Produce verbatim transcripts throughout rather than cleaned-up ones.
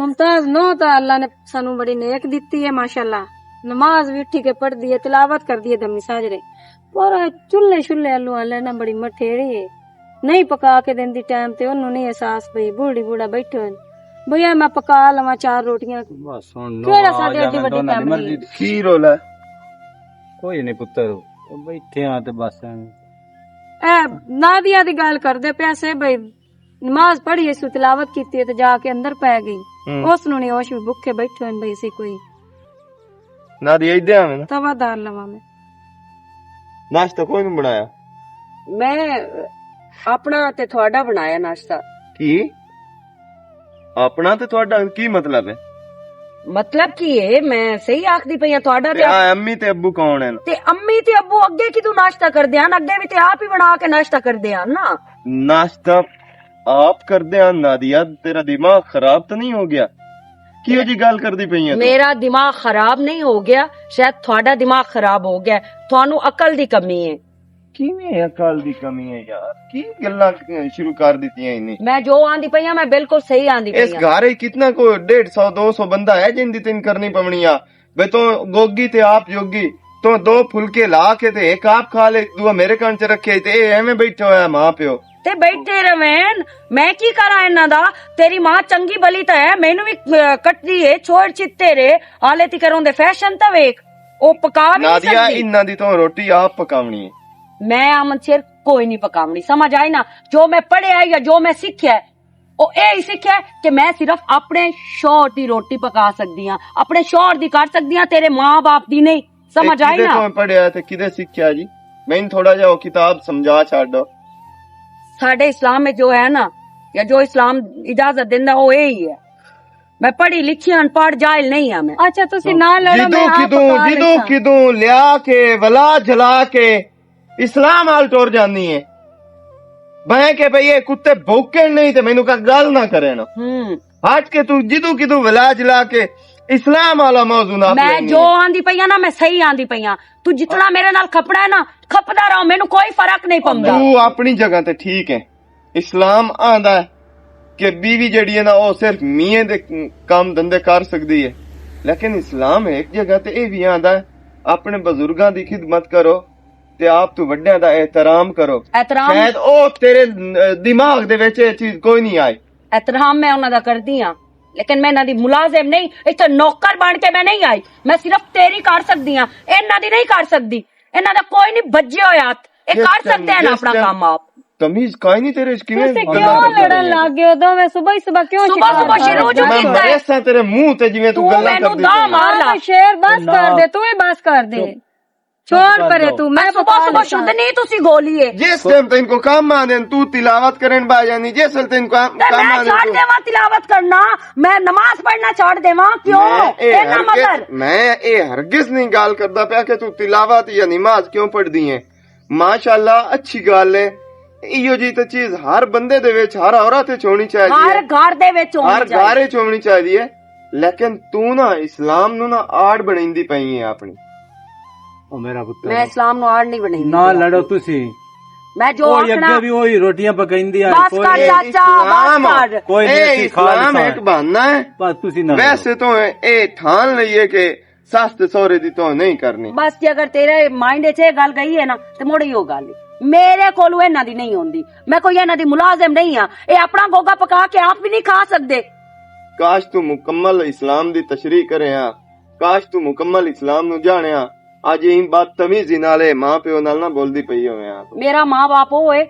ممتاز نو تاں اللہ نے سانوں بڑی نیک دتی ہے، ماشاءاللہ۔ نماز وی اٹھی کے پڑھدی ہے، تلاوت کردی ہے دمی ساجرے۔ پر چولہے شولہے آلو والے نا بڑی مٹھیڑی ہے، نہیں پکا کے دیندی ٹائم تے، انہوں نہیں احساس بھئی بوڑھی بوڑھا بیٹھے ہوئے۔ بھیا میں پکا لواں چار روٹیاں۔ بس ہن نو کیڑا آ ساڈے ایڈی جاویں وڈی دوناں دی فیملی مرضی ہے؟ کی رول ہے؟ کوئی نہیں پتر، بیٹھے ہاں تے بس ایویں۔ اے نادیہ دی گل کردے پیا سے بھئی، نماز پڑھی، اس تلاوت کیتی ہے تے جا کے اندر پے گئی۔ ہوں۔ اس نوں نہیں ہوش، بھی بھکھے بیٹھے ہوئے بھئی سی کوئی۔ نادیہ ادھر آویں نا۔ توا دار لواں میں۔ ناشتہ کوئی نہیں بنایا؟ میں اپنا تے تہاڈا بنایا ناشتہ۔ کی؟ اپنا تے تہاڈا کی مطلب ہے؟ مطلب کی ہے؟ میں صحیح آکھدی پئی ہاں، تہاڈا تے تے آ امی تے ابو کون ہیں؟ تے امی تے ابو اگے کدوں ناشتہ کردے ہن؟ اگے وی تے آپ ہی بنا کے ناشتہ کردے ہن نا۔ ناشتہ آپ کردے ہن؟ نادیہ، تیرا دماغ خراب تو نہیں ہو گیا؟ کیوں جی گل کردی پئی ہے تو؟ میرا دماغ خراب نہیں ہو گیا، شاید تہاڈا دماغ خراب ہو گیا، تہانوں عقل دی کمی ہے۔ کیویں عقل دی کمی ہے یار؟ کی گلاں شروع کر دتیاں انہیں؟ میں جو آندی پئی ہاں، میں بالکل صحیح آندی پئی ہاں۔ اس گھر وچ کتنا کو ڈیڑھ سو، دو سو بندہ ہے جن دی تین کرنی پونی آ۔ بے تو گوگی تے آپ جوگی، تو دو پھلکے لا کے تے ایک آپ کھا لے، دوا میرے کن چ رکھے تے اے ایویں بیٹھا ہویا ہے ماں پیو۔ تے بیٹھے رہن، میں کی کراں انہاں دا؟ تیری ماں چنگی بلی تے ہے، مینوں وی، اہ، کٹدی ہے، چھوڑ چتے رے، حالے تی کروں دے فیشن تے ویکھ، او پکا وی نہیں نادیہ، سکدی۔ انہاں دی تو روٹی آپ پکاونی ہے۔ میں امن شیر کوئی نہیں پکاونی، سمجھ آئی نا؟ جو میں پڑھیا ہے یا جو میں سیکھیا ہے، او اے ہی سیکھیا ہے کہ میں صرف اپنے شوہر دی روٹی پکا سکدی ہاں، اپنے شوہر دی کر سکدی ہاں، تیرے ماں باپ دی نہیں۔ سمجھ آئی نا؟ تو پڑھیا تے کدے سیکھیا جی؟ میں تھوڑا جہا او کتاب سمجھا چھڈ دو۔ ساڈے اسلام میں جو ہے نا، یا جو اسلام اجازت دیندا، او اے ہی ہے۔ میں پڑھی لکھی ہن، پڑھ جاہل نہیں ہاں میں۔ اچھا، تسی نہ لڑو، میں جدوں آپ کدوں، پکا جدوں لیساں۔ کدوں لیا کے، ولا جلا کے، اسلام آل ٹر جانی ہے۔ بھائیں کہ بھئی، اے کتے بھوکن نہیں تے مینوں کا گل نہ کرن۔ ہوں۔ ہٹ کے تو جدوں کدوں ولا جلا کے اسلام والا موضوع نہ میں پلانی جو ہے۔ آندی پئی ہاں نا، میں صحیح آندی پئی ہاں۔ تو جتنا میرے نال کھپنا ہے نا، کھپدا رہو، مینوں کوئی فرق نہیں پوندا۔ تو اپنی جگہ تے ٹھیک ہے۔ اسلام آندا ہے کہ بیوی جڑی ہے نا، او صرف میاں دے کام دھندے کر سکدی ہے، لیکن اسلام ایک جگہ تے اے بھی آندا ہے، اپنے بزرگاں دی خدمت کرو تے آپ تو وڈیاں دا احترام کرو۔ احترام۔ شاید او تیرے دماغ دے وچ اے چیز کوئی نہیں آئی۔ احترام میں انہاں دا کردی ہاں، لیکن میں انہاں دی ملازم نہیں، اتھے نوکر بن کے میں نہیں آئی۔ میں صرف تیری کر سکدی ہاں، انہاں دی نہیں کر سکدی۔ انہاں دا کوئی نہیں بجے ہوئے ہاتھ، اے کر سکدے ہیں اپنا کام آپ۔ تمیز کائے نہیں تیرے وچ، کیویں تسی کیوں لڑن لگ گئے ہو دوویں؟ صبح ہی صبح کیوں صبح شکایت صبح شروع جو میں کیتا ہے۔ مریساں تیرے منہ تے جویں تو تو گلاں مینوں کردی دا پئی۔ مار لا۔ شیر بس کر دے، تو ہی بس کر دے۔ چھوڑ پرے تو، میں صبح صبح شدھ نہیں تسی گولی ہے۔ جس ٹائم تے ان کو کام آنے تو تلاوت کرن با یعنی جس ٹائم تے ان کو تے کام میں آنے چھوڑ تو دیواں تلاوت کرنا، میں نماز پڑھنا چھوڑ دیواں، کیوں؟ میں اے اینا ہرگز، مگر میں اے ہرگز نہیں گل کردا پیا کہ تو تلاوت یا نماز کیوں پڑھ دی ہے۔ ماشاءاللہ، اچھی گل ہے۔ ایہو جی تے چیز ہر بندے دے وچ، ہر عورت وچ ہونی چاہیے ہر ہے۔ گھر دے وچ ہونی ہر چاہیے۔ گھر وچ ہونی چاہیے۔ لیکن تو نا اسلام نو نا آڑ بنیندی پئی ہے اپنی۔ او میرا پتر، میں اسلام نو آڑ نہیں بنیندی نہ پئی لڑو اپنی۔ تسی۔ میں جو او آکھنا اگے بھی وہی روٹیاں پکائندی آئی، بس کوئی کر اے چاچا، بس اسلام، کر۔ کوئی اے نہیں، اسلام خالص ایک بہانہ ہے۔ بس تسی نہ لڑو۔ ویسے تو اے ٹھان لئیے کہ ساس تے سوہرے دی تو نہیں کرنی۔ بس جے اگر تیرے مائنڈ وچ اے گل گئی ہے نا، تے مڑ ہی او گل ہے۔ میرے کولوں انہاں دی نہیں ہوندی۔ میں کوئی انہاں دی ملازم نہیں ہاں۔ اے اپنا گوگا پکا کے آپ بھی نہیں کھا سکدے۔ کاش تو مکمل اسلام دی تشریح کرے ہاں۔ کاش تو مکمل اسلام نو جانے ہاں۔ اج ایں بدتمیزی نال اے ماں پیو نال نہ بولدی پئی ہوویں ہاں۔ میرا ماں باپ او ہے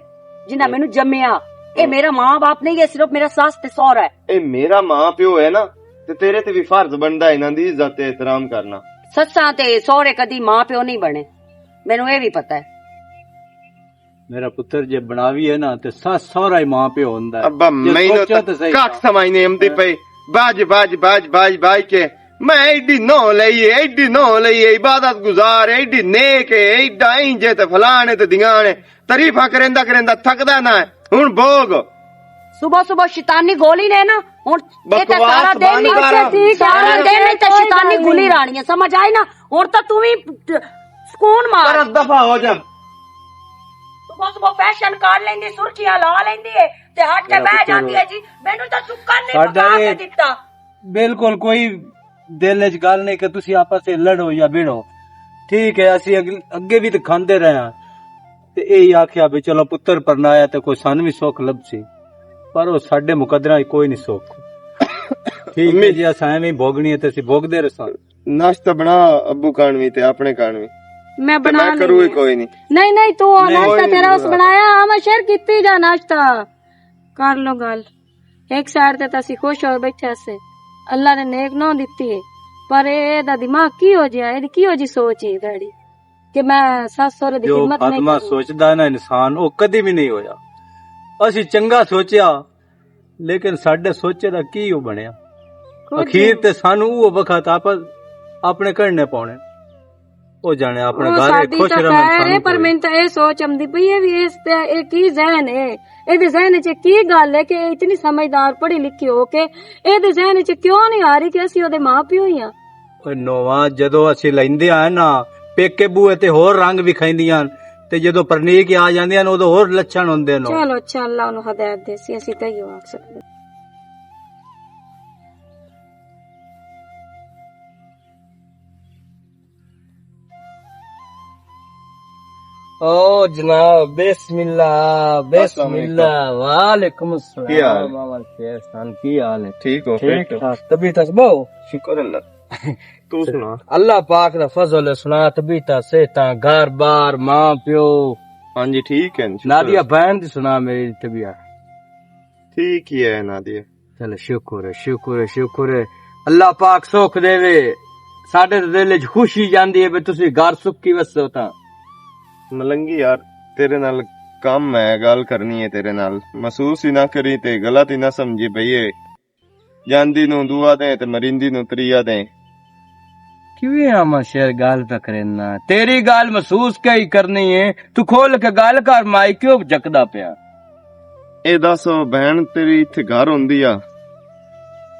جنہاں مینوں جمیا۔ اے میرا ماں باپ نہیں، اے صرف میرا ساس تے سوہرا ہے۔ اے میرا ماں پیو ہے نا، تے تیرے تے بھی فرض بندا ہے انہاں دی عزت تے احترام کرنا۔ سساں تے سوہرے کدی ماں پیو نہیں بنے، مینوں اے بھی پتہ ہے۔ میرا پتر جے بناوی ہے نا، تے سس سوہرا ہی ماں پیو ہوندا ہے۔ ابا، جے میں سوچو تے صحیح کاک سمجھنے امدی پئی۔ باج، باج، باج، باج، باج کے۔ میں ایڈی نو لئی ہے، ایڈی نو لئی ہے، عبادت گزار ہے، ایڈی نیک ہے، ایڈا انجے تے فلانے تے دھیانے۔ تعریفاں کریندا کریندا تھکدا نہ ہے۔ ہن بھوگ۔ صبح صبح شیطانی گولی نے نا، ہن اے تے بکواس سارا دن بند ہی، کر۔ سارا دن ہی تے شیطانی گولی رانی ہے، سمجھ آئی نا؟ ہن تاں تو وی سکون مار۔ پر دفعہ ہو جا۔ صبح صبح فیشن کر لیندی، سرخیاں لا لیندی ہے تے ہٹ کے میرا بہ پتر جاندی ہے جی، مینوں تاں سکن نہیں ساڈا پکا کے اے دتا۔ بالکل کوئی دل وچ گل نہیں کہ تسی آپس وچ لڑو یا بھڑو۔ ٹھیک ہے، اسی اگ-، اگے بھی تے کھاندے رہے ہاں۔ تے اے ہی آکھیا بھی چلو پتر پرنایا تے کوئی سانویں سکھ لبسی۔ پر او ساڈے مقدراں وچ کوئی نہیں سکھ۔ ٹھیک ہے جی، اساں ایویں بھوگنی ہے تے اسی بھوگدے رہساں۔ ناشتہ بنا ابو کانوی تے اپنے کانوی۔ میں تے بنا میں کروں ہی لینے۔ کوئی نہیں۔ نہیں، نہیں، تو نہیں، ناشتہ کوئی تیرا نہیں اس بنا۔ بنایا، ہم شیئر کیتی جا ناشتہ۔ کر لو گل۔ ایک سائیڈ تے تاں اسی خوش ہو بیٹھے سے، اللہ نے نیک نو دتی ہے، پر اے، اے دا دماغ کی ہو جیا، اے دی کی ہو جی سوچ ہے گاڑی کہ میں سس سورے دی جو خدمت نہیں خاتمہ کروں۔ سوچدا ہے نا انسان، او کدی بھی نہیں ہویا۔ اسی چنگا سوچیا، لیکن ساڈے سوچے دا کی او بنیا؟ کچھ اخیر نہیں۔ تے سانو او وقت آپ اپنے کرنے پاؤنے۔ او جانے اپنے او گھر ساڈی خوش تاں رہن، خیر ہے، سانو پر کوئی۔ مینوں تاں اے سوچ آمدی پئی ہے وی اس تے اے کی ذہن ہے؟ اے دے ذہن وچ کی گل ہے کہ اے اتنی سمجھدار پڑھی لکھی ہو کے اے دے ذہن وچ کیوں نہیں آ رہی کہ اسی او دے ماں پیو ہی ہاں؟ اوے نواں جدوں اسی لیندے آئے نا، پیکے بوئے تے ہور رنگ وکھائندیاں تے جدوں پرنیک آ جاندیاں نا، اودوں ہور لچھن ہوندے نو۔ چلو اچھا، اللہ انہوں ہدایت دے سی، اسی تے ہی آکھ سکدے۔ او جناب، بسم اللہ، بسم السلام علیکم۔ اللہ، وعلیکم السلام۔ کی حال؟ بابا خیر خان، کی حال ہے؟ ٹھیک ہو؟ ٹھیک فٹ ہو؟ ٹھاک، طبیعت اچ بہو؟ شکر اللہ۔ تو سنا؟ اللہ پاک دا فضل ہے، سنا طبیعت، صحتاں، گھر بار، ماں پیو۔ ہاں جی، ٹھیک ہے، شکر نادیہ ہے۔ بہن دی سنا میری طبیعت؟ ٹھیک ہی ہے نادیہ۔ چلو شکر ہے، شکر ہے، شکر ہے۔ اللہ پاک سکھ دے وے۔ ساڈے تے دل وچ خوشی جاندی ہے بھی تسی گھر سکھی وسو تاں۔ ملنگی یار، تیرے نال کم ہے، گل کرنی ہے تیرے نال۔ محسوس ہی نہ کری تے غلط ہی نہ سمجھی بھئی اے۔ جاندی نوں دعا دیں تے مریندی نوں تریا دیں۔ کیویں آواں شیر گل پہ کرنا؟ تیری گل محسوس کئی کرنی ہے؟ تو کھول کے گل کر، مائی کیوں جکدا پیا؟ اے دس، او بہن تیری اتھے گھر ہوندی آ؟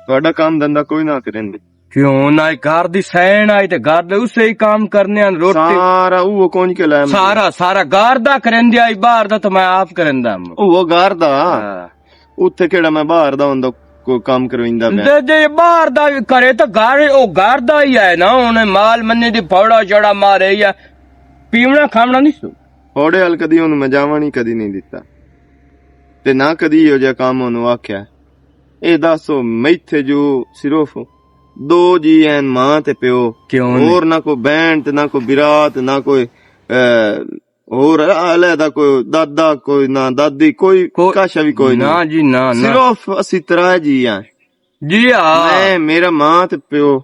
تہاڈا کام دھندا کوئی نہ کریندی؟ کیوں نہ؟ گھر دی سین آئی تے گھر دے اسے ہی کام کرنے ہن، روٹی۔ سارا اوہ کون کے لائے؟ سارا، سارا گھر دا کریندی آئی، باہر دا تو میں آپ کریندا ہاں۔ اوہ گھر دا؟ ہاں۔ اتھے کیڑا میں باہر دا ہوندا کوئی کام کرویندا پیا؟ تے جے باہر دا وی کرے تے گھر، او گھر دا ہی ہے نا، انہیں مال منی دی پھوڑا جڑا مارے یا پیونا کھاونا نہیں سو۔ اوڑے ہل کدی اونوں میں جاوݨ ہی کدی نہیں دتا۔ تے نہ کدی ایہو جہا کام اونوں آکھیا۔ اے دسو، میتھے جو صرف دو جی ہن، ماں تے پیو۔ کیوں نہیں؟ ہور نہ کوئی بہن تے نہ کوئی برا تے نہ کوئی، اے، ہور علیحدہ کوئی دادا، کوئی نہ دادی، کوئی کو-، کاشا بھی کوئی نہ نہیں۔ جی، نہ، نہ۔ صرف اسی ترے جی ہیں۔ جی ہاں۔ میں، میرا ماں تے پیو۔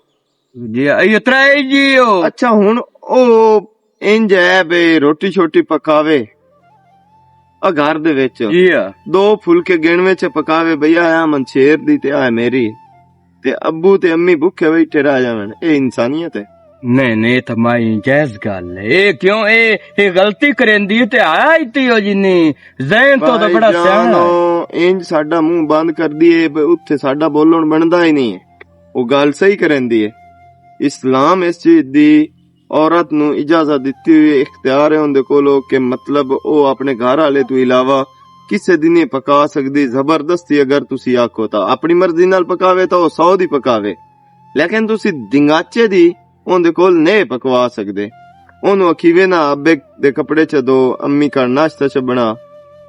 جی ہاں، یہ ترے جی ہو۔ اچھا، ہن او انج ہے بے روٹی شوٹی پکاوے۔ آ گھر دے وچ۔ جی ہاں۔ دو پھلکے گن وچ پکاوے، بھئی آیا من شیر دی تے آ میری۔ تے ابو تے امی بھکھے بیٹھے رہ جاون۔ اے انسانیت ہے؟ نہیں، نہیں، اے تاں مائی جائز گل ہے۔ اے کیوں اے، اے غلطی کریندی تے آیا ایتی ہو جنی۔ ذہن تو، تو بھائی بڑا سیاح ہے۔ جانو، انج ساڈا منہ بند کر دیے، ب-، اتھے ساڈا بولن بندا ہی نہیں ہے۔ وہ گل صحیح کریندی ہے۔ اسلام اس چیز دی عورت نو اجازت دتی ہوئی ہے، اختیار ہے اون دے کولو کہ مطلب او اپنے گھر والے تو علاوہ کسے دی نہیں پکا سکدی۔ زبردستی اگر تسی آکھو تا اپنی مرضی نال پکاوے تا او سو دی پکاوے، لیکن تسی دنگاچے دی اون دے کول نہیں پکوا سکدے۔ اونوں اکھیوے نہ ابے دے کپڑے چ دو، امی کا ناشتہ چ بنا۔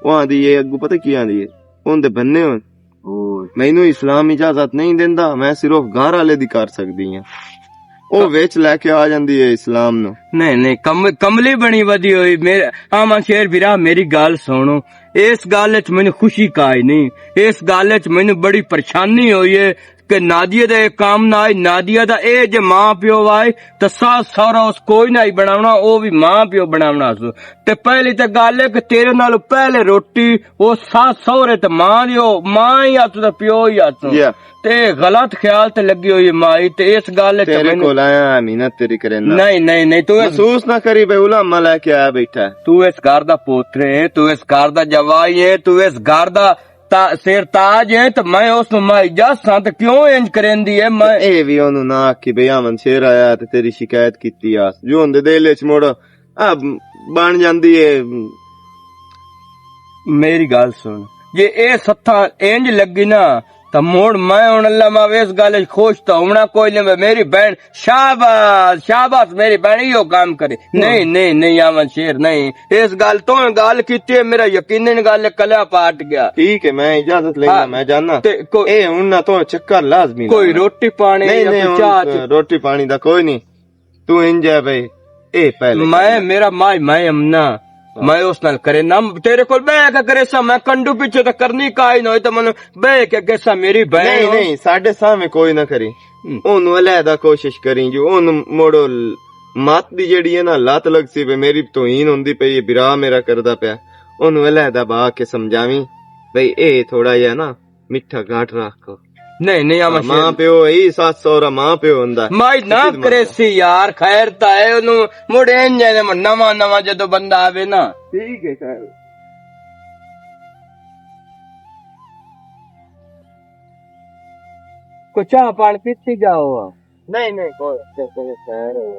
او آندی اے اگوں پتہ کی آندی اے؟ اون دے بننے ہوئے۔ اوئے۔ مینوں اسلام اجازت نہیں دیندا، میں صرف گھر والے دی کر سکدی ہاں۔ او وچ لے کے آ جاندی ہے اسلام نو۔ نہیں، نہیں، کم-، کملی بنی ودی ہوئی۔ میرے، آ من شیر بھرا، میری گل سنو۔ اس گل وچ مینوں خوشی کائی نہیں، اس گل وچ مینوں بڑی پریشانی ہوئی ہے کہ نادیہ دا یہ کام نہ آئی، نادیہ دا اے جے ماں پیو آئے تے ساس سہرا اس کوئی نہ ہی بناونا، او بھی ماں پیو بناونا سو۔ تے پہلی تے گل ہے کہ تیرے نال پہلے روٹی او ساس سہرے تے ماں دی، او ماں ہی آسو تے پیو ہی آسو۔ جی ہاں۔ تے غلط خیال تے لگی ہوئی ہے مائی، تے اس گل وچ تیرے مینوں کول آیا، محنت تیری کریندا۔ نہیں، نہیں، نہیں، تو اس محسوس نہ کری بھئی علماء لے کے آیا بیٹھا ہے۔ تو اس گھر دا پوتر ہے، تو اس گھر دا جوائی ہے، تو اس گھر دا تا-، سر تاج ہے، تے میں اس نوں مائی جس ہاں، تے کیوں انج کریندی ہے؟ میں تے اے وی اونوں نہ آکھی بھئی آمن شیر آیا تے تیری شکایت کیتی آ۔ جو ہوندے دل وچ مڑ آ بن جاندی ہے۔ میری گل سن، جے اے ستھاں انج لگی نا، تے مڑ میں ہن اللہ ماوے اس گل وچ خوش تے ہونا کوئی نہیں، میری بہن، شاباش، شاباش، میری بہن ایہو کام کرے۔ نہیں، نہیں، نہیں، آمن شیر، نہیں، اس گل تو گل کیتی ہے، میرا یقیناً گل کلیا پاٹ گیا۔ ٹھیک ہے، میں اجازت لینا، ہاں۔ میں جانا۔ تے کو-، اے ہن نہ تو چکر لازمی کوئی لانا۔ روٹی پانی نہیں، یا نہیں، کوئی ہن چاہ چ-، روٹی پانی دا کوئی نہیں۔ تو انج ہے بھائی، اے پہلے میں، کرنا۔ میرا مائی، میں امنا، ہاں۔ میں اس نال کرے نہ، تیرے کول بہ کے کرے سا، میں کنڈو پیچھے تے کرنی کائی نہ ہوئی تے من بہ کے کیسا میری بہن نہیں، ہو۔ نہیں، ساڈے سامنے کوئی نہ کری۔ ہم۔ اونوں علیحدہ کوشش کریں جو اونوں موڑو ل-، مات دی جڑی ہے نا، لت لگ سی پئی، میری توہین ہوندی پئی ہے، برا میرا کردا پیا۔ اونوں علیحدہ با کے سمجھاویں، بھئی اے تھوڑا جہا نا، میٹھا گھٹ رکھ۔ نہیں، نہیں، آواں ہاں، ماں شیر۔ پیو، ای سس سورا ماں پیو ہوندا۔ مائی نہ کریسی یار، خیر تا ہے، اونوں مڑ انج ہے، نواں، نواں جدوں بندہ آوے نا۔ ٹھیک ہے، خیر۔ کو چاہ پان پیتی جاؤ۔ نہیں، نہیں، کوئی، کوئی، کوئی خیر ہے۔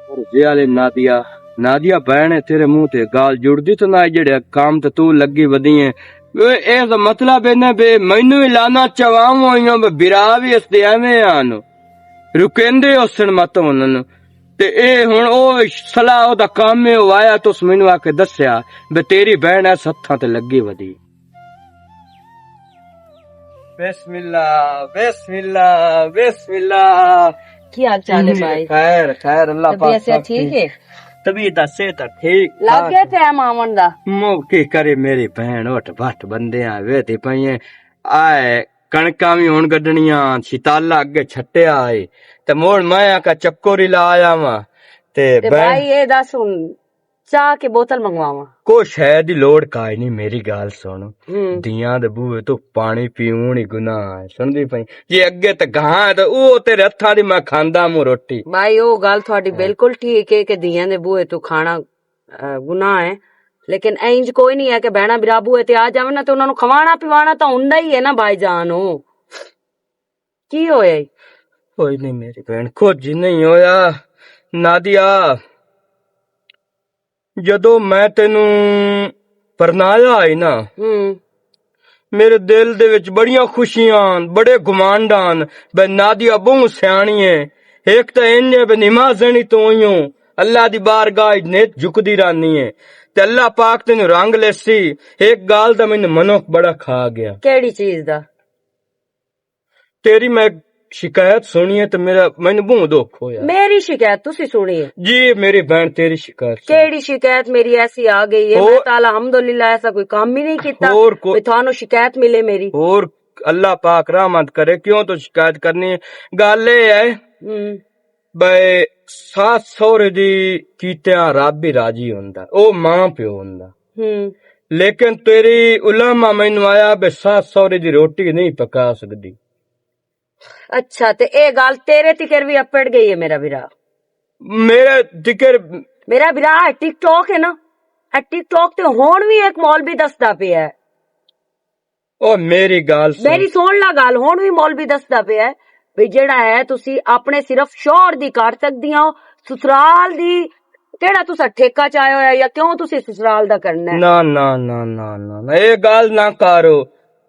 اور جے والے نادیا، نادیا بہن ہے، تیرے منہ تے گال جڑدی تو نہ، جڑے کام تے تو لگی ودی ہے۔ اے، اے دا مطلب ہے نا بے، مینوں ہی لانا چواؤں ہوئیاں، بے برا بھی اس دے ایویں آن۔ رکیندے اس دن مت ہن۔ تے اے ہن او صلاح او دا کام ہے، او آیا تو اس مینوں آ کے دسیا، بے تیری بہن ہے ستھاں تے لگی ودی۔ بسم اللہ، بسم اللہ، بسم اللہ۔ کی حال چال ہے بھائی؟ خیر، خیر، اللہ پاک طبیعت صحت ٹھیک ہے؟ طبیعت دا صحت ٹھیک لگ ٹھاک۔ گیا ٹائم آون دا؟ مو کی کرے میری بہن، اٹھ بٹ بندے آ ویدی پئی ہیں۔ آئے، کݨکاں وی ہݨ گڈݨیاں، شتالا اڳے چھٹیا آئے۔ تے مڑ میں آکھا چکر ہی لا آیا واں۔ تے تے بہن بھائی، اے دس ہݨ چاہ کے بوتل منگواواں؟ کوئی شے دی لوڑ کائے نہیں، میری ڳالھ سݨ۔ ہوں۔ دیاں دے بوہے توں پاݨی پیوݨ ہی گناہ ہے، سݨدی پئی؟ جے اڳے تے گاں ہے تے او تیرے ہتھاں دی میں کھاندا موں روٹی۔ بھائی، او ڳالھ تہاݙی ہاں۔ بالکل ٹھیک ہے کہ دیاں دے بوہے توں کھاݨا، اے، گناہ ہے، لیکن اینج کوئی نہیں ہے کہ بہنا برا بوہے تے آ جاون نا تے انہاں نوں کھوانا پیوانا تاں ہوندا ہی ہے نا بھائی جان۔ او کی ہویا ای؟ کوئی نہیں میری بہن، کچھ نہیں ہویا۔ نادیا، جدوں میں تینوں پرنایا آئی نا، ہوں۔ میرے دل دے وچ بڑیاں خوشیاں آن، بڑے گمانڈ آن، بے نادیا بہوں سیاݨی ہے۔ ایک تاں انج ہے بے نمازنی تو ہوئی ہوں، اللہ دی بارگاہ وچ نیت جھکدی رہنی ہے۔ تے اللہ پاک تینوں رنگ لیسی۔ ایک گال دا مینوں منوک بڑا کھا گیا۔ کیڑی چیز دا؟ تیری میں شکایت سنی ہے تے میرا، مینوں بہوں دکھ ہویا۔ میری شکایت تسی سنی ہے؟ جی، میری بہن تیری شکایت سنی۔ کیڑی شکایت میری ایسی آ گئی ہے؟ اور میں تاں الحمدللہ ایسا کوئی کام ہی نہیں کیتا اور کو-، کوئی تھانوں شکایت ملے میری۔ اور اللہ پاک رحمت کرے، کیوں تو شکایت کرنی ہے؟ گل اے ہے، ہوں۔ بے ساس سہرے دی کیتیاں رب ہی راضی ہوندا، او ماں پیو ہوندا۔ ہوں۔ لیکن تیری علماء مینوں آیا بے ساس سہرے دی روٹی نہیں پکا سکدی۔ اچھا، تے اے گل تیرے تکر وی اپڑ گئی ہے میرا بھرا؟ میرے تکر میرا بھرا ہے ٹک ٹاک ہے نا، اے ٹک ٹاک تے ہون وی ایک مولوی دسدا پیا ہے۔ او میری گل سن۔ میری سن لا گل، ہن وی مولوی دسدا پیا ہے، وی جیڑا ہے تسی اپنے صرف شوہر دی کر سکدیاں ہو، سسرال دی کیڑا تساں ٹھیکہ چایا ہویا یا کیوں تسی سسرال دا کرنا ہے؟ نہ، نہ، نہ، نہ، نہ، نہ، اے گل نہ کرو۔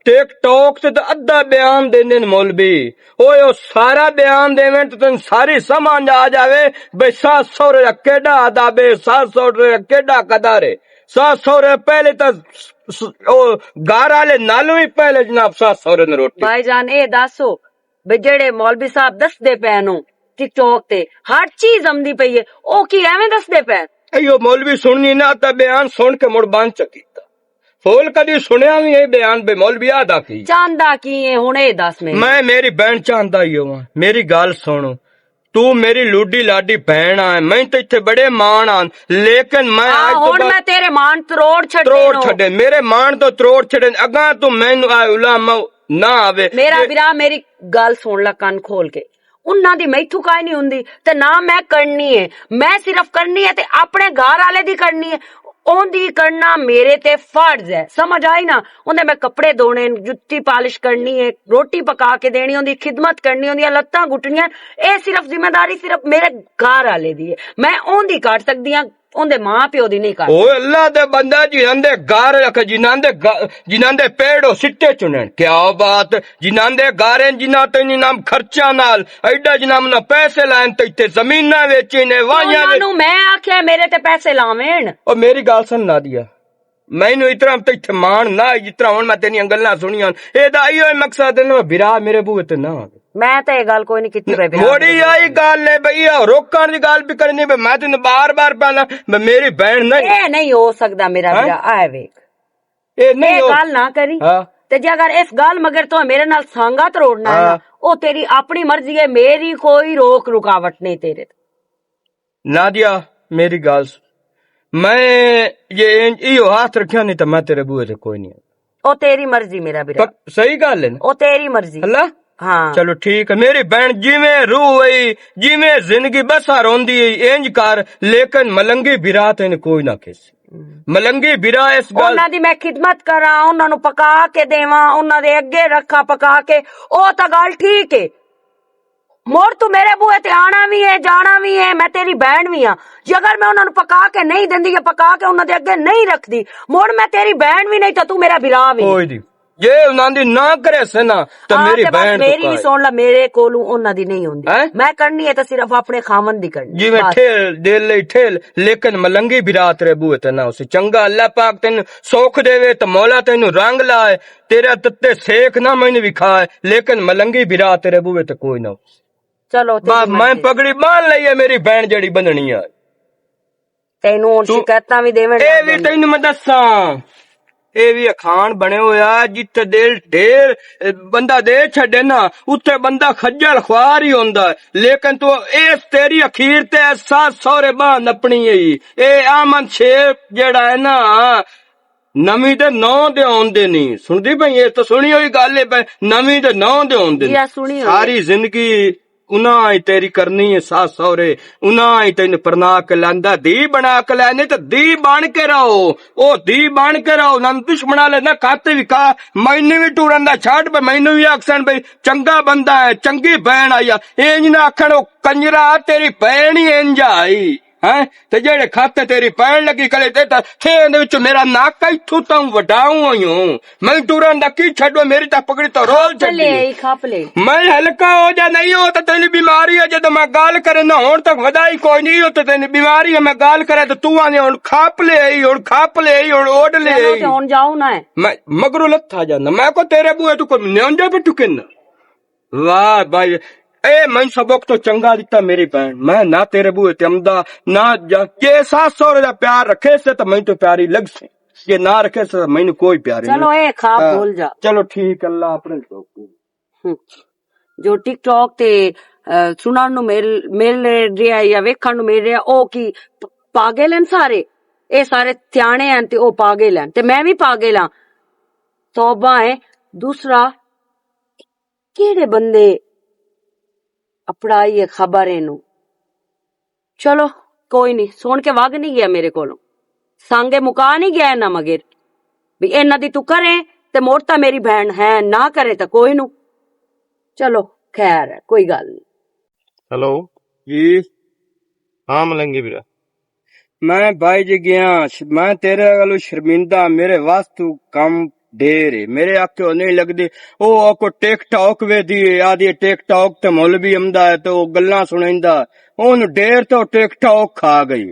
ٹک ٹاک تے تاں ادھا بیان دیندے نے مولوی۔ اوئے او سارا بیان دیون تے تن ساری سمجھ آ جاوے بے ساس سورے دا کیڑا ادب ہے، ساس سورے دا کیڑا قدر ہے۔ ساس سورے پہلے تاں س-، س-، او گھر والے نالوں ہی پہلے جناب ساس سورے نے روٹی۔ بھائی جان، اے دسو، بے جڑے مولوی صاحب دسدے پے نو ٹک ٹاک تے ہر چیز آمدی پئی ہے، او کی ایویں دسدے پے؟ ایو مولوی سننی نہ تے بیان سن کے مڑ بند چ کیتا۔ فول کدی سنیا وی اے بیان بے مولوی آدا کی؟ چاہندا کی اے ہن اے دس میں؟ میں میری بہن چاہندا ہی ہواں، میری گل سن۔ تو میری لوڈی لاڈی بہن آ، میں تے اتھے بڑے مان آن، لیکن میں آ، آج تو ہن بعد میں تیرے مان تروڑ چھڈے تروڑ نو۔ چھڈے، میرے مان تو تروڑ چھڈے، اگاں تو مینوں آ علماء نہ آوے۔ میرا تے برا، میری گل سن لا کن کھول کے۔ انہاں دی میتھوں کائے نہیں ہوندی تے نہ میں کرنی ہے۔ میں صرف کرنی ہے تے اپنے گھر والے دی کرنی ہے۔ اوندی کرنا میرے تے فرض ہے، سمجھ آئی نا؟ اوندے میں کپڑے دھونے، جتی پالش کرنی ہے، روٹی پکا کے دینی، اوندی خدمت کرنی، اوندیاں لتاں گھٹنیاں۔ اے صرف ذمہ داری صرف میرے گھر والے دی ہے، میں اوندی کر سکدی ہاں۔ اوندے ماں پیو دی نہیں کر۔ اوہ اللہ دے بندہ، جنہاں دے گھر رکھ، جنہاں دے گا-، جنہاں دے پیڑ او سٹے چنن۔ کیا بات، جنہاں دے گھر ہیں، جنہاں تے انعام خرچہ نال، ایڈا جنہاں نہ پیسے لائن تے اتنے زمیناں ویچی نے، وائیاں انہاں ویچ۔ نوں میں آکھیا میرے تے پیسے لاوین۔ او میری گل سن نادیا، مینوں اتنا تے اتھے مان نہ، جتنا ہن میں تیریاں گلاں سنیاں۔ اے دا ایہو ہی مقصد ہے نا، بھرا میرے بوئے تے نہ آوے۔ میں تے اے گل کوئی نہیں کیتی بھائی، بھرا موڑی میرے بوئے آئی تے۔ گل ہے بھائی، اے روکن دی گل بھی کرنی پہ میں تینوں بار بار پہنا، میں میری بہن نہیں۔ اے نہیں ہو سکدا میرا ہاں؟ بھرا، آئے ویکھ۔ اے نہیں اے ہو گل نہ کری۔ ہاں۔ تے جے اگر اس گل مگر تو میرے نال سانگا تروڑنا ہے نا، ہاں۔ او تیری اپنی مرضی ہے، میری کوئی روک رکاوٹ نہیں تیرے تے۔ نادیا، میری گل سن۔ میں یہ انج ایہو ہاتھ رکھیا نہیں تے میں تیرے بوئے تے کوئی نہیں۔ او تیری مرضی میرا بھرا۔ پک-، صحیح گل ہے نا؟ او تیری مرضی۔ اللہ؟ ہاں۔ چلو ٹھیک ہے، میری بہن جویں روح ہوئی، جویں زندگی بسا روندی ہے، انج کر، لیکن ملنگی بھرا تین کوئی نہ کھیسی۔ ہم۔ ملنگی بھرا اس گل انہاں دی میں خدمت کراں، انہاں نوں پکا کے دیواں، انہاں دے اگے رکھاں پکا کے، او تاں گل ٹھیک ہے۔ مڑ تو میرے بوئے تے آنا وی ہے، جانا وی ہے، میں تیری بہن وی ہاں۔ جے اگر میں انہاں نوں پکا کے نہیں دیندی یا پکا کے انہاں دے اگے نہیں رکھدی، مڑ میں تیری بہن وی نہیں تے تو میرا بھرا وی نہیں۔ کوئی نہیں۔ جے انہاں دی نہ کرے سے نا، تے ہاں، میری تے بس بہن تو میری وی کائے۔ سن لا، میرے کولوں انہاں دی نہیں ہوندی۔ ہیں؟ میں کرنی ہے تے صرف اپنے خاوند دی کرنی، جی میں بس۔ ٹھیل، دل لئی ٹھیل، لیکن ملنگی بھرا تیرے بوئے تے نہ اسے۔ چنگا اللہ پاک تینوں سوکھ دے وے تے مولا تینوں رنگ لائے، تیرا تتے سیکھ نہ مینوں وکھائے، لیکن ملنگی بھرا تیرے بوئے تے کوئی نہ اسے۔ چلو، تیری بس میں مرضی۔ پگڑی باندھ لئی ہے، میری بہن جڑی بندنی ہے۔ تینوں ہن تو شکایتاں وی دیون اے لگ وی جاندے۔ تینوں میں دساں، اے وی اخان بنے ہویا، جتھے دل ڈھیر، اے، بندہ دے چھڈے نا، اتھے بندہ خجل خوار ہی ہوندا ہے۔ لیکن تو اس تیری اخیر تے ساس سورے باں نپنی ہے۔ اے آمن شیر جڑا ہے نا، نویں دے نو دے ہوندے نہیں۔ سندی پئی اے؟ تو سنی ہوئی گل ہے پئی، نویں دے نو دے ہوندے جی، نہیں۔ آ سنی ہوئی ہے۔ ساری زندگی انہاں ہی تیری کرنی ہے ساس سورے، انہاں ہی تینوں پرنا کے لیندا، دی بنا کے لینے تے دی بن کے رہو۔ او دی بن کے رہو، نہ دشمناں لے نہ کھاتے وکھا۔ مینوں وی ٹورن دا چھڈ، پر مینوں وی آکھسن بھئی چنگا بندہ ہے، چنگی بہن آئی آ۔ انج نہ آکھن او کنجرا، تیری بہن ہی انج آئی۔ ہیں؟ تے جیڑے کھاتے تیری پین لگی کلے تے تھے دے وچ میرا ناک کئی تھو تاں وڈاؤں ہوئی ہوں۔ میں ٹورن دا کی چھڈو، میری تاں پگڑی تو رول کھپ لے چھڈی۔ آئی، کھپ لے۔ میں ہلکا ہو جا، نہیں ہو تے تینی بیماری ہے، جدوں میں گال کرے نہ ہون تک ودائی کوئی نہیں ہو تے تینی بیماری ہے، میں گال کرے تے تو آنے ہن کھپ لے آئی، ہن کھپ لے آئی، ہن اوڈ لے چلو آئی۔ تے ہن جاؤ نہ ہے۔ میں مگروں لتھا جانا، میں کو تیرے بوئے تو کوئی نیونجا پہ ٹکن۔ واہ بھائی، اے میں سبق تو چنگا دتا میری بہن۔ میں نہ تیرے بوئے تے امدا، نہ جا-، جے ساس سورے دا پیار رکھے سے تو میں تو پیاری لگ سے، جے نہ رکھے سے تو میں کوئی پیاری چلو، نہیں۔ اے خواب ہاں، بھول جا۔ چلو ٹھیک، اللہ اپنے لوگ۔ ہم۔ جو ٹک ٹاک تے، آ، سنن نو مل، مل رہیا ہے یا ویکھن نو مل رہیا، او کی پ-، پاگل ہیں سارے؟ اے سارے سیانے ہیں تے او پاگل ہیں، تے میں بھی پاگل ہاں۔ توبہ ہے۔ دوسرا، کیڑے بندے اپڑائی ہے خبر اینو؟ چلو، کوئی نہیں، سن کے وگ نہیں گیا میرے کولوں۔ سانگے مکا نہیں گیا اینا مگر۔ بھی اینا دی تو کریں تے موڑتا میری بہن ہے، نہ کریں تے کوئی نو۔ چلو، خیر ہے، کوئی گل نہیں۔ ہیلو۔ جی۔ ہاں ملنگی برا۔ میں بھائی جی گیا، ش-، میں تیرے والوں شرمندہ، میرے واسطے کم ڈیر ہے، میرے آکھے او نہیں لگدی۔ او آکو ٹک ٹاک ویدی ہے، آدھی ٹک ٹاک تے مولوی امدا ہے تے او گلاں سنائندا۔ اون ڈیر تے او ٹک ٹاک کھا گئی۔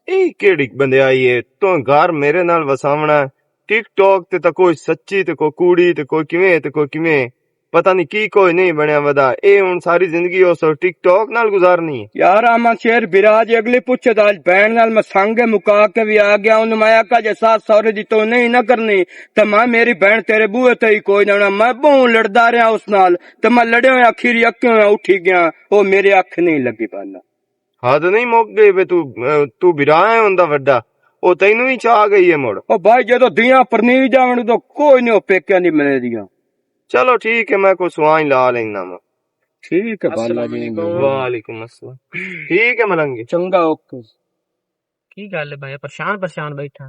اے کیڑی بندیائی ہے؟ تو گھر میرے نال وساونا ہے۔ ٹک ٹاک تے تاں کوئی سچی تے کوئی کوڑی تے کوئی کیویں تے کوئی کیویں۔ پتہ نہیں کی کوئی نہیں بنیا ودا۔ اے ہن ساری زندگی اس ٹک ٹاک نال گزارنی ہے۔ یار، احمد شیر برا جی اگلی پوچھے دا اج بہن نال میں سانگے مکا کے بھی آ گیا۔ انہوں میں آکھا جے ساس سورے دی تو نہیں نہ کرنی، تے میں میری بہن تیرے بوئے تے ہی کوئی نہ ہونا۔ میں بہوں لڑدا رہیا اس نال، تے میں لڑے ہوئے آخری اکے ہوئے اٹھی گیا۔ او میرے اکھ نہیں لگی بہن۔ حد نہیں مک گئی وے، تو، تو برا ہے ہوندا وڈا، او تینوں ہی چاہ گئی ہے مڑ۔ او بھائی، جدوں دیاں پرنی جاون، ادوں کوئی نہیں، او پیکیاں دی ملے دیاں۔ چلو ٹھیک ہے، میں کوئی سوائیں لا لینا وا۔ ٹھیک ہے، بالا السلام جی۔ علیکم۔ وعلیکم السلام۔ ٹھیک ہے ملنگے۔ چنگا، اوکے۔ کی گل ہے بھائی، پریشان، پریشان بیٹھا؟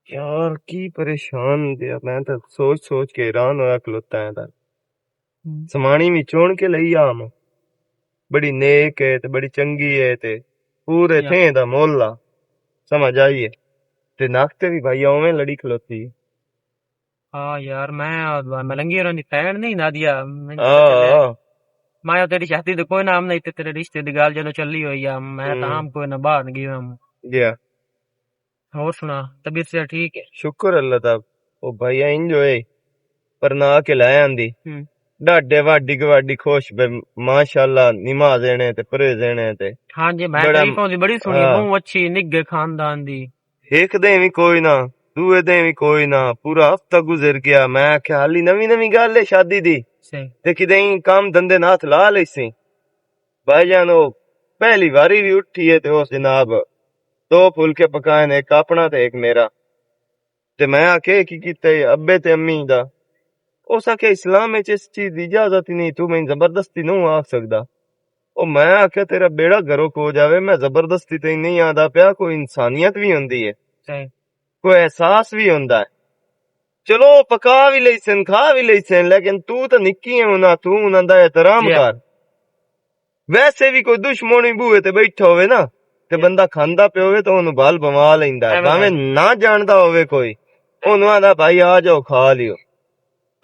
یار، کی پریشان جیا، میں تاں سوچ سوچ کے حیران ہویا کھلوتا ہے تاں۔ ہم۔ سمانی وی چون کے لئی آ میں۔ بڑی نیک ہے تے بڑی چنگی ہے تے پورے یا۔ تھیں دا مول آ۔ سمجھ آئی ہے؟ تے ناک تے بھی بھائی اوویں لڑی کھلوتی۔ ہاں یار، میں، میں لنگی ہوراں دی بہن نہیں، نادیا، میں آہ، چلے۔ آہ۔ میں تیری شادی تے کوئی نام نہیں، تے تیرے رشتے دی گل جدوں چلی ہوئی آ، میں ہم۔ تاں ہم کوئی نہ باہر گیا ہم۔ گیا۔ اور سنا، طبیعت سے ٹھیک ہے؟ شکر اللہ تعالی۔ او بھائی، انج ہوئے، پر نہ کے لے آندی۔ ہم۔ ڈاڈے واڈی گواڈی خوش بے، ماشاءاللہ، نماز اینے تے، پرہیز اینے تے۔ ہاں جی، میں بڑا، تعریف ہوندی بڑی سنی، ہاں۔ بہت اچھی، نگے خاندان دی۔ ایک دن بھی کوئی نہ، دوئے دن بھی کوئی نہ، پورا ہفتہ گزر گیا۔ میں آکھیا، حالی نوی نوی گل ہے شادی دی۔ صحیح۔ تے کدے کام دھندے نہ ہتھ لا لئی سی۔ بھائی جان، او پہلی واری بھی اٹھی ہے تے اس جناب دو پھلکے پکائے نے، ایک اپنا تے ایک میرا۔ تے میں آکھیا، "کی کیتا ہے ابے تے امی دا؟" اس آکھیا، "اسلام وچ اس چیز دی اجازت ہی نہیں، تو میں زبردستی نہ آکھ سکدا۔" او میں آکھیا، "تیرا بیڑا گرک ہو جاوے، میں زبردستی تے نہیں آندا پیا، کوئی انسانیت بھی ہوندی ہے، صحیح۔ کوئی احساس بھی ہوندا ہے۔" چلو، پکا بھی لئی سن، کھا بھی لئی سن، لیکن تو تے نکی ہے، انہاں، تو انہاں دا احترام جی۔ کر۔ ویسے بھی کوئی دشمن ہی بوئے تے بیٹھا ہوئے نا، تے بندہ کھاندا پیا ہوئے تے اونوں بال بما لیندا ہے۔ ایویں بھاویں نہ جاندا ہوئے کوئی، اونوں آندا، "بھائی، آ جاؤ، کھا لیو۔"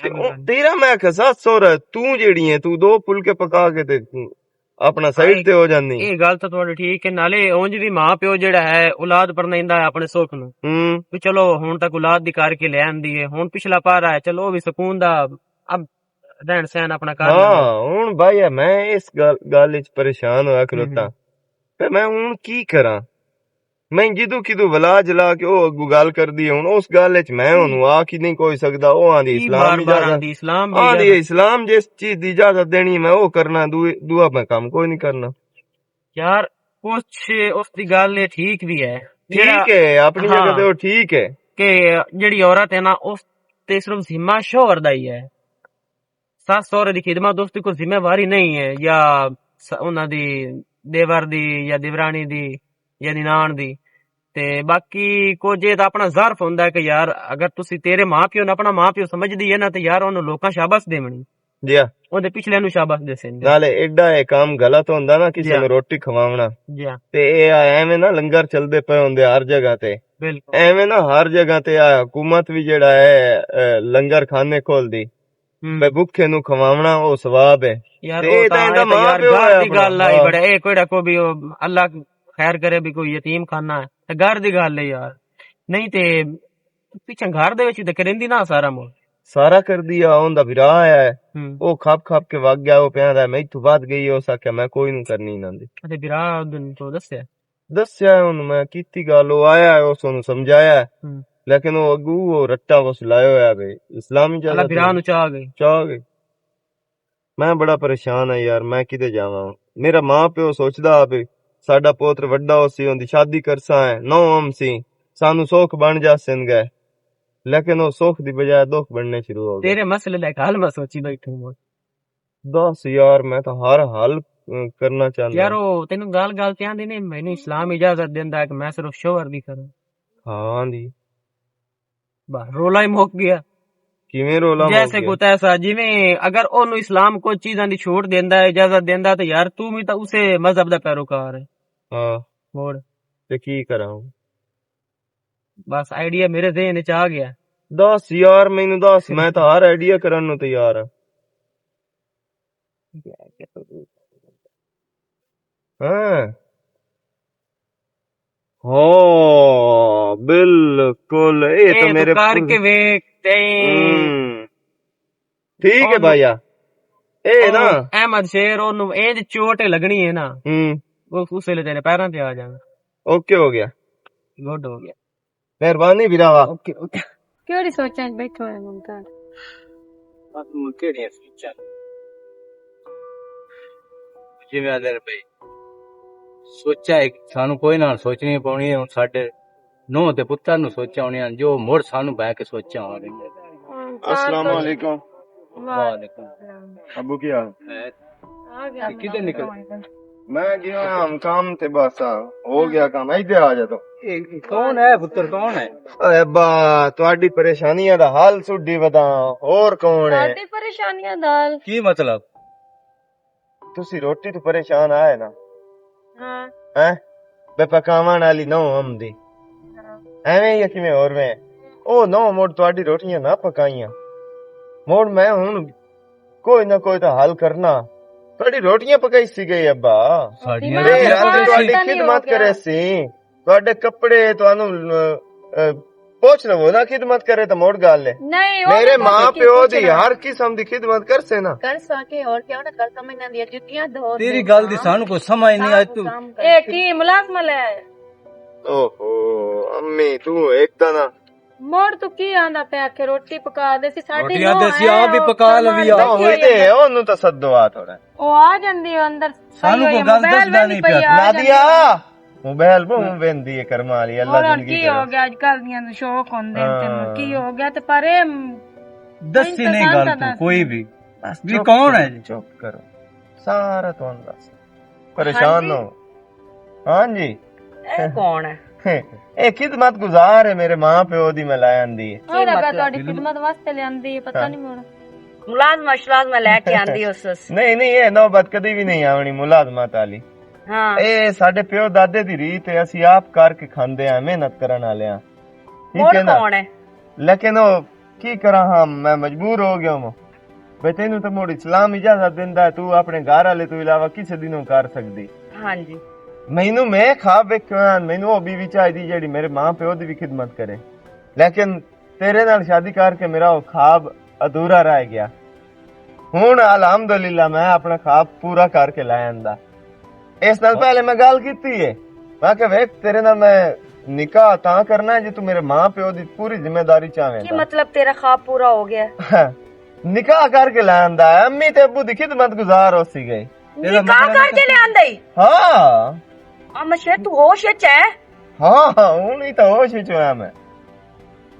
تے او تیرا میں کہسا سور ہے، تو جیڑی ہے، تو دو پھلکے پکا کے تے اپنا سائیڈ تے ہو جاندی۔ یہ گل تو تھوڑی ٹھیک ہے، نالے اونج بھی ماں پیو جیڑا ہے، اولاد پرنائندا ہے اپنے سکھ نوں۔ ہوں۔ بھی چلو، ہن تک اولاد دی کر کے لے آندی ہے، ہن پچھلا پارا ہے، چلو، او بھی سکون دا اب رہن سہن اپنا کر ہاں، لینا۔ ہن بھائی، میں اس گل، گل وچ پریشان ہویا کھلوتا۔ ہوں۔ تے میں ہن کی کراں؟ میں جدوں کدوں ولا جلا کے او اگوں گل کردی ہے، ہن اس گل وچ میں ہن آ کی نہیں کوئی سکدا، او آندی کی اسلام بار بار اجازت، آندی اسلام دی آندی اجازت۔ اسلام جس چیز دی اجازت دینی، میں او کرنا، دو-، دعا میں کم کوئی نہیں کرنا۔ یار، کچھ اس دی گل یہ ٹھیک بھی ہے۔ ٹھیک جیڑا، ہے، اپنی ہاں، جگہ تے او ٹھیک ہے۔ کہ جیڑی عورت ہے نا، اس تے صرف ذمہ شوہر دا ہی ہے۔ سس سہرے دی خدمت اس دی کوئی ذمہ واری نہیں ہے، یا س-، انہاں دی دیور دی، یا دیورانی دی، یا ننان دی۔ تے باقی کچھ یہ تاں اپنا ظرف ہوندا ہے کہ یار، اگر تسی تیرے ماں پیو نے اپنا ماں پیو سمجھ دی ہے نا، تے یار، انہوں لوکاں شاباش دیونی۔ جی ہاں۔ اون دے پچھلے نوں شاباش دے سن۔ نالے ایڈا اے کام غلط ہوندا نا، کسے جی ہاں۔ نوں روٹی کھواونا۔ جی ہاں۔ تے اے ایویں نا لنگر چلدے پئے ہوندے ہر جگہ تے۔ بالکل۔ ایویں نا ہر جگہ تے آ حکومت وی جیڑا ہے، اے، لنگر خانے کھول دی۔ ہم۔ بے بھکھے نوں کھواونا او ثواب ہے۔ یار، تے او اے تاں تاں ایندا اے تاں ماں یار، پیو گھر ہے دی اپنا۔ گل آئی ہاں۔ بڑے، اے کوئی ڈاکو بھی او اللہ خیر کرے بھی کوئی یتیم خانہ ہے۔ تے گھر دی گل ہے یار۔ نہیں تے پچھے گھر دے وچ تے کریندی نا سارا مول۔ سارا کردی آ، اوندا بھرا آیا ہے۔ ہم۔ او کھپ کھپ کے وگ گیا، او پیاندا ہے، میں اتھوں ود گئی، اس آکھیا، "میں کوئی نوں کرنی نہ دی۔" اتے بھرا دن تو دسیا؟ دسیا ہے اونوں میں، کیتی گل، او آیا ہے، اس اونوں سمجھایا ہے۔ ہم۔ لیکن او اگو او رٹا اس لایا ہویا ہے بھئی، اسلامی اللہ جگہ بھرا تے نوں چاہ گئی۔ چاہ گئی۔ میں بڑا پریشان ہاں یار، میں کدے جاواں؟ میرا ماں پیو سوچدا ہا بھی ساڈا پوتر وڈا ہو سی، اوندی شادی کرساں ہے، نو ہم سی، سانو سوکھ بن جاسن گئے، لیکن او سوکھ دی بجائے دکھ بننے شروع ہو گئے۔ تیرے مسئلے دا ایک حل میں سوچی بیٹھوں ہاں۔ دس یار، میں تو ہر حل، ام، کرنا چاہنا۔ یار، او تینوں گل گل تے آندے نے، مینوں اسلام اجازت دیندا ہے کہ میں صرف شوہر دی کراں۔ ہاں دی۔ بس رولا ہی مک گیا۔ کیویں رولا مک جیسے گیا؟ کوئی تیسا، جیویں اگر اونوں اسلام کوئی چیزاں دی چھوٹ دیندا ہے، اجازت دیندا، تے یار تو بھی تاں اسے مذہب دا پیروکار ہے۔ ہاں۔ مڑ۔ تے کی کراں؟ بس آئیڈیا میرے ذہن وچ آ گیا۔ دس یار، مینوں دس، میں تاں ہر آئیڈیا کرن نوں تیار ہاں۔ ہاں۔ ہاں، بالکل۔ اے اے تو تو میرے کر پور- کے ویکھ تے ہم۔ ٹھیک ہے اونوں، بھائی، آ۔ اے نا۔ اونوں احمد شیر، اونوں اے جے چوٹ لگنی ہے نا۔ ہم۔ وہ اس ویلے تیرے پیراں تے آ جانا۔ اوکے ہو گیا۔ گڈ ہو گیا۔ مہربانی بھراوا۔ اوکے، اوکے۔ کیڑی سوچاں وچ بیٹھا ہویا ممتاز؟ بس ہن کیڑیاں سوچاں؟ جویں آدھے بھائی، سوچاں ایک سانوں کوئی نہ سوچنی پونی ہے۔ ہن ساڈے نوہ تے پتر نوں سوچاں ہونیاں، جو مڑ سانوں بہ کے سوچاں ہونیاں۔ السلام علیکم۔ وعلیکم۔ ابو کی حال؟ خیر۔ آ گیا۔ کدھر نکل؟ میں گیا ہم کام تے بس، ہو گیا کام، ایدے آ جا تو۔ اے، اے کون ہے پتر، کون ہے؟ اے ابا، تہاڈی پریشانیاں دا حل سڈی ودا، اور کون ہے؟ ساڈی پریشانیاں دا حل؟ کی مطلب؟ تسی روٹی تو پریشان آئے نا؟ ہاں۔ ہیں؟ بے پکاون والی نو ہم دی۔ ایویں ہی کیویں ہور میں؟ او نو، مڑ تہاڈی روٹیاں نہ پکائیاں۔ مڑ میں ہن کوئی نہ کوئی تاں حل کرنا۔ تہاڈی روٹیاں پکائی سی گئی ابا۔ ساڈیاں اے روٹیاں رات پکائی تہاڈی سی۔ خدمت کرے سی۔ تہاڈے کپڑے تانوں، اے، پوچھ لو نا، خدمت کرے تاں مڑ گل ہے۔ نہیں، او میرے ماں پیو دی ہر قسم دی خدمت کرسے نا۔ کر سکے، اور کیا نہ کر سکے، انہاں دی جتیاں دھو تیری دے گل دی نا۔ سانوں کوئی سمجھ نہیں آئی۔ تو اے کی ملازمہ لے آئے؟ اوہو، امی، تو ایک تاں نہ۔ مڑ تو کی آندا پیا کہ روٹی پکا دے سی، ساڈی روٹیاں نو تے سی، ہے، آپ بھی او پکا کمال لوی آ۔ نہ ہوئی تے ہے، اونوں تاں سدو آ تھوڑا۔ او آ جاندی ہے اندر، سانوں کوئی گل موبائل دسدا ویندی نہیں پئی پیا۔ آ جاندی نادیا، ہے۔ موبائل بہوں ویندی ہے کرم والی، اللہ اور زندگی کی کرے۔ ہو گیا، اج کل دیاں نوں شوق ہوندے نے تینوں، ہاں۔ کی ہو گیا تے پر اے دسی نہیں گل تو کوئی بھی۔ بس بھی چپ کون کرو، ہے جی؟ چپ کرو۔ سارا تانوں دس۔ پریشان ہاں جی۔ ہو۔ ہاں جی۔ اے کون ہے؟ اے خدمت گزار ہے، میرے ماں پیو دی میں لے آندی ہے۔ اور ابا تہاڈی خدمت واسطے لے آندی ہے، پتہ نہیں مڑ۔ ملازمہ شلازمہ لے کے آندی اس۔ نہیں، نہیں، اے نوبت کدی بھی نہیں آونی ملازمت والی۔ ہاں۔ اے ساڈے پیو دادے دی ریت ہے، اسی آپ کر کے کھاندے ہیں، محنت کرن والے ہیں۔ ٹھیک ہے نا؟ کون ہے؟ لیکن او کی کراں ہاں، میں مجبور ہو گیا ہوں۔ بھئی تینوں تے مڑ اسلام اجازت دیندا ہے، تو اپنے گھر والے تو علاوہ کسے دی نوں کر سکدی۔ ہاں جی۔ مینوں میں خواب ویکھیا، مینوں او بیوی چاہیدی جیڑی میرے ماں پیو دی بھی خدمت کرے۔ لیکن تیرے نال شادی کر کے میرا او خواب ادھورا رہ گیا۔ ہن الحمدللہ میں اپنا خواب پورا کر کے لے آندا۔ اس نال پہلے میں گل کیتی ہے۔ میں کہ ویکھ، تیرے نال میں نکاح تاں کرنا ہے جے تو میرے ماں پیو دی پوری ذمہ داری چاہویں کی تاں۔ مطلب تیرا خواب پورا ہو گیا ہے؟ نکاح کر کے لیندا ہے، امی تے ابو دی خدمت گزار ہو سی گئی۔ نکاح کر کے لیندا ہی؟ ہاں۔ اما شیر، تو ہوش وچ ہے؟ ہاں، ہاں، ہن ہی تاں ہوش وچ ہویا میں۔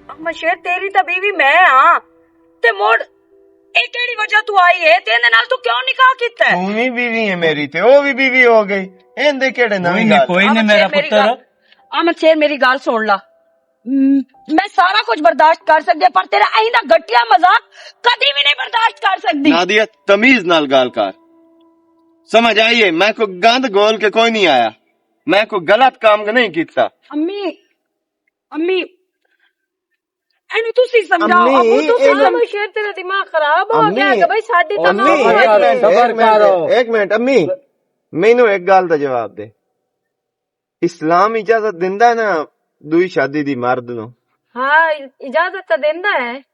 اما شیر، تیری تاں بیوی میں ہاں، تے مڑ اے کیڑی وجہ تو آئی ہے؟ تے ایندے نال تو کیوں نکاح کیتا ہے؟ تو بھی بیوی ہے میری، تے او بھی بیوی ہو گئی۔ ایندے کیڑے نویں نہیں، گل؟ کوئی نہیں، میرا پتر۔ امن شیر، میری گل سن لا۔ م-، میں سارا کچھ برداشت کر سکدی ہاں، پر تیرا ایندا گٹیا مذاق کدی بھی نہیں برداشت کر سکدی۔ نادیہ، تمیز نال گل کر۔ سمجھ آئی ہے، میں کوئی گند گول کے کوئی نہیں آیا۔ میں کوئی غلط کام نہیں کیتا۔ امی، امی، اینو تسی سمجھاؤ، امی، ابو، تسی اینو سمجھاؤ۔ شیر، تیرا دماغ خراب ہو گیا کہ بھائی، ساڈی تو امی، نہ ایک منٹ، صبر ایک منٹ، کرو۔ ایک منٹ، امی، مینوں ایک گل دا جواب دے۔ اسلام اجازت دیندا ہے نا دوئی شادی دی مرد نوں؟ ہاں، اجازت تو دیندا ہے۔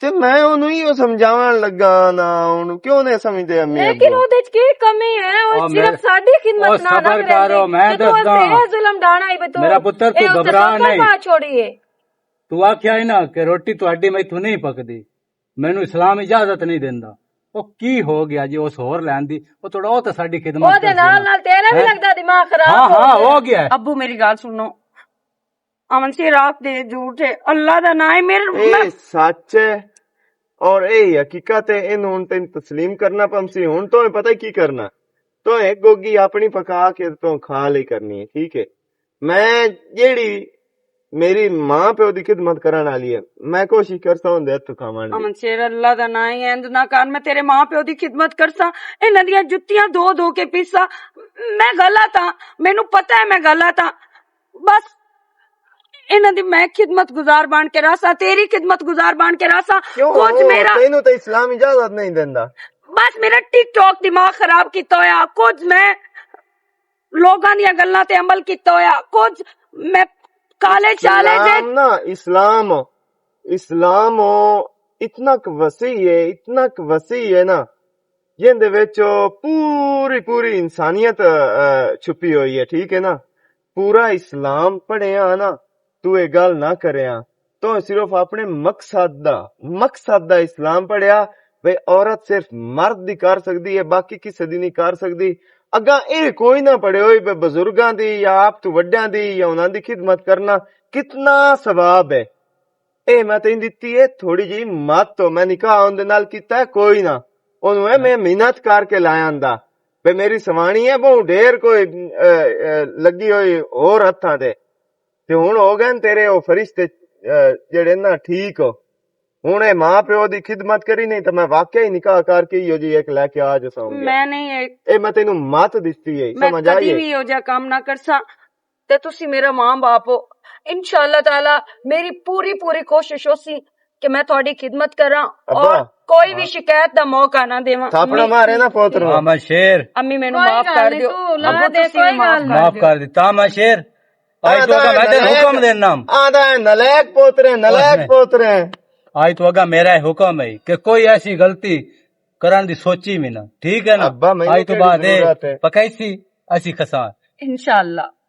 تے میں اونوں ایہو سمجھاون لگا نا، اونوں کیوں نہیں سمجھدے امی ابو؟ لیکن اودے وچ کی کمی ہے؟ او صرف ساڈی خدمت نہ نہ کرے۔ میں دسدا۔ ظلم ڈانا ہی بتو۔ میرا پتر، تو گھبرا نہیں۔ تو آکھیا ہے نا کہ روٹی تہاڈی میتھوں نہیں پکدی، مینوں اسلام اجازت نہیں دیندا۔ او کی ہو گیا جی، اس ہور لین دی؟ او تھوڑا، او تے ساڈی خدمت کر دے۔ نال نال تیرا بھی لگدا دماغ خراب ہو گیا۔ ہاں، ہو گیا ہے۔ ابو، میری گل سنو۔ امن سے رات دے جھوٹ ہے، اللہ دا نام ہے میرے، اے سچ ہے اور اے حقیقت ہے۔ اینوں ہن تین تسلیم کرنا پمسی۔ ہن تو پتہ ہے کی کرنا؟ تو ایک گوگی اپنی پکا کے تو کھا لے کرنی ہے، ٹھیک ہے؟ میں جیڑی میری ماں پیو دی خدمت کرن والی ہے، میں کوشش کرساں اوندے ہتھوں کھاون دی۔ امن شیر، اللہ دا نام ہے، اند نہ کر، میں تیرے ماں پیو دی خدمت کرساں، انہاں دیاں جتیاں دھو دھو کے پیساں۔ میں غلط ہاں، مینوں پتہ ہے میں غلط ہاں، بس انہاں دی میں خدمت گزار بن کے رہساں، تیری خدمت گزار بن کے رہساں۔ کیوں؟ کچھ میرا تینوں تے اسلام اجازت نہیں دیندا۔ بس میرا ٹک ٹاک دماغ خراب کیتا ہویا، کچھ میں لوگاں دیاں گلاں تے عمل کیتا ہویا، کچھ میں کالے شالے دے اسلام نا، اسلام، اسلام اتنا ک وسیع ہے، اتنا ک وسیع ہے نا، جن دے وچ پوری، پوری انسانیت، آ، چھپی ہوئی ہے، ٹھیک ہے نا؟ پورا اسلام پڑھیا نا، تو یہ گل نہ کریا۔ تو صرف اپنے مقصد دا، مقصد دا اسلام پڑھیا، بھئی عورت صرف مرد دی کر سکدی ہے، باقی کسے دی نہیں کر سکدی۔ اگاں اے کوئی نہ پڑھے ہوئے بے بزرگاں دی یا آپ تو وڈیاں دی یا انہاں دی خدمت کرنا کتنا ثواب ہے۔ اے میں تین دتی ہے تھوڑی جی مت تو میں نکاح اون دے نال کیتا ہے کوئی نہ۔ اونوں اے میں محنت کر کے لایا ہوندا۔ بے میری سوانی ہے بہوں ڈھیر کوئی، اے، اے، لگی ہوئی ہور ہتھاں تے۔ تے ہن ہو گئے نے تیرے او فرشتے، اے، جڑے نا ٹھیک ہو۔ ہن اے ماں پیو دی خدمت کری نہیں تے میں واقعی نکاح کر کے ہی ہو جی ایک لے کے آ جساں ہوں گے۔ میں نہیں اے، اے میں تینوں مت دتی ہے، میں سمجھ آئی کدی ہے؟ بھی ہو جا کام نہ کرساں۔ تے تسی میرا ماں باپ ہو۔ انشاءاللہ تعالیٰ میری پوری پوری کوشش ہوسی کہ میں تہاڈی خدمت کراں اور کوئی بھی شکایت دا موقع نہ دیواں۔ تھاپڑا مارے نا پوتر۔ ہاں، میں شیر۔ امی مینوں معاف کر دیو۔ ابو، تسی بھی معاف کر دیو۔ معاف کر دیتا میں شیر۔ آئی تو اگا میں تینوں حکم دینا۔ آندا ہے، نالائق پوتر ہے، نالائق پوتر ہے۔ آئی تو اگا میرا حکم ہے کہ کوئی ایسی غلطی کرن دی سوچی بھی نہ، ٹھیک ہے نا؟ ابا، میں آئی تو بعد ضرورت ہے۔ پکائی سی، اسی خسان۔ انشاءاللہ۔